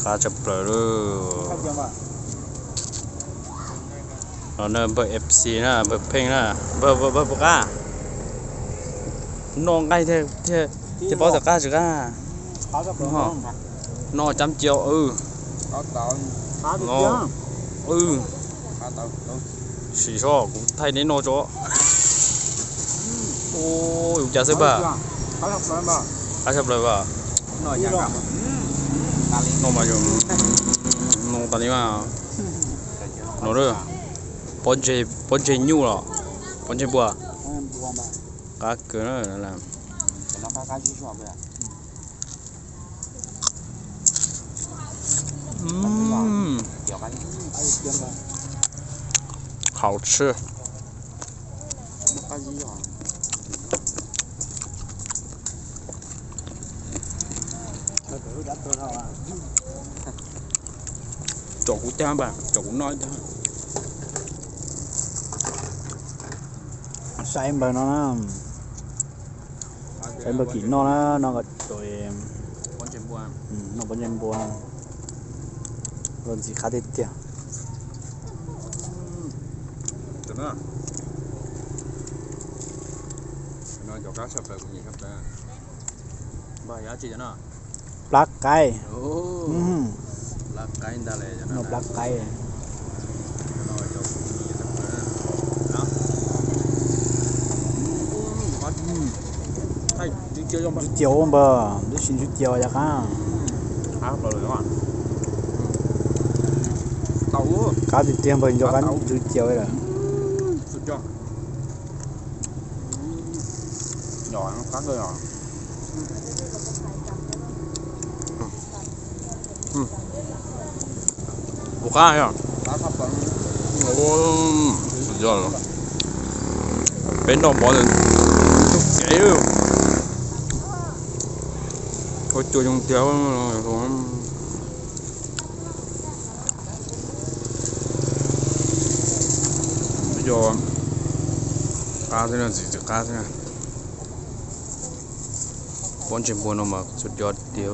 Qab tshaj plaws lawm. Los na npawg F C na, npawg Pheej na, npawg, npawg puas qab? Noj nqaij thiaj paub tias qab tsis qab. Noj cab cia, no, sim soj kuv thaij neb noj tso. Ua cas xwb npawg? Qab tshaj plaws npawg. No mas, no tas li mas. No, pob ntseg nyuj los pob ntseg npua? Qab kawg na. Hauv tshwj. Caum kuv cag, caum kuv noj cag. Saib npawg no na, saib npawg Kim noj na, noj kom tau, noj pob ntseg npua, los ntxim qab tiag tiag. Plab qaib. Noj plab qaib. Ntsuj cia ua npawg, ntsuj cia ua yog qab. Qab tiag tiag npawg, nco qab ntsuj cia lawm. Puas qab yog? Yog, peb noj mov ntug kev, ua cua zoo tiag. Yog qab xwb, ntxim qab xwb. Pob ntseg npua no mas txhua cov tiag.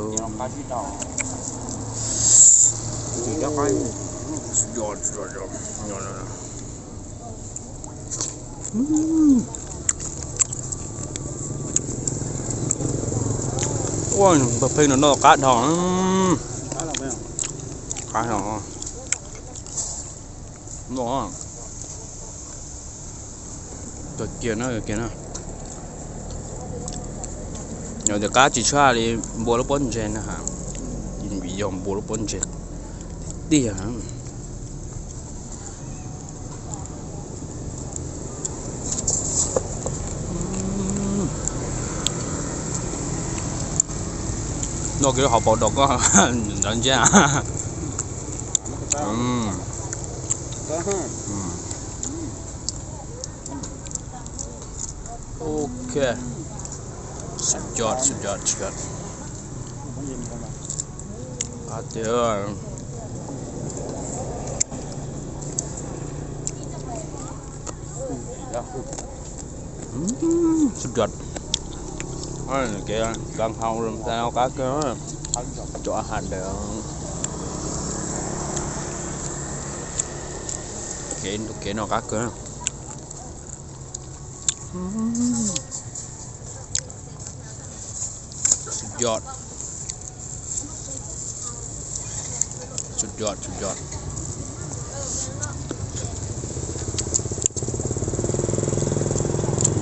Ua, npawg Pheej no noj qab dhau. Qab no. Kawg kiag na, kawg kiag na. Yog tias qab tsis tshaj li npua lub pob ntseg na has, vim yog npua lub pob ntseg tiag. Noj kiag lub hauv paus dos koj ntawd ntshe. Ok. Sub yod, sub yod, sub yod. Qab tiag. Sub yod. Kev kab hau los tas qab kawg. Cov a has ntawd. Kev, kev no qab kawg. Sub yod. Sub yod, sub yod.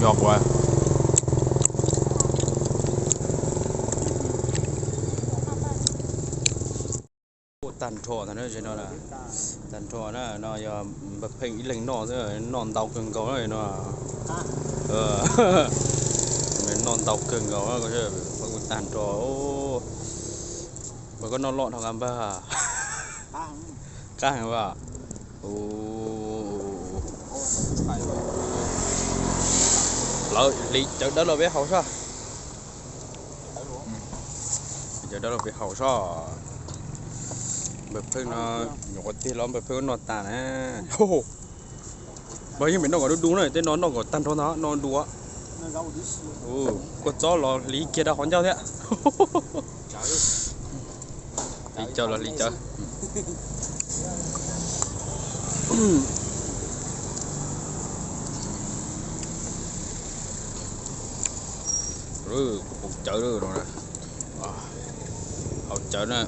Yog ua tag nrho ntag na, no tag nrho na, no yog npawg Pheej ib leeg noj xwb, noj ntau kawg nkaus no. Noj ntau kawg nkaus, ua tag nrho. Npawg koj noj loj dhau qab npawg. Qab heev as. Lawv hliv cawv dawb los peb haus soj. Cawv dawb los peb haus soj. Npawg Pheej no nyuam qhuav tig los npawg Pheej noj tas na. Npawg yeej pem noj kom dub dub na, tej no noj kom tag nrho ntag, noj dub. Kua txob los hliv kiag rau qhov ncauj thiab. Hli cawv los hli cawv. Kuv poob cawv no. Haus cawv na.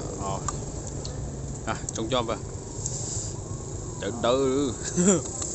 Tsoo coj npawg. Cawv dawb.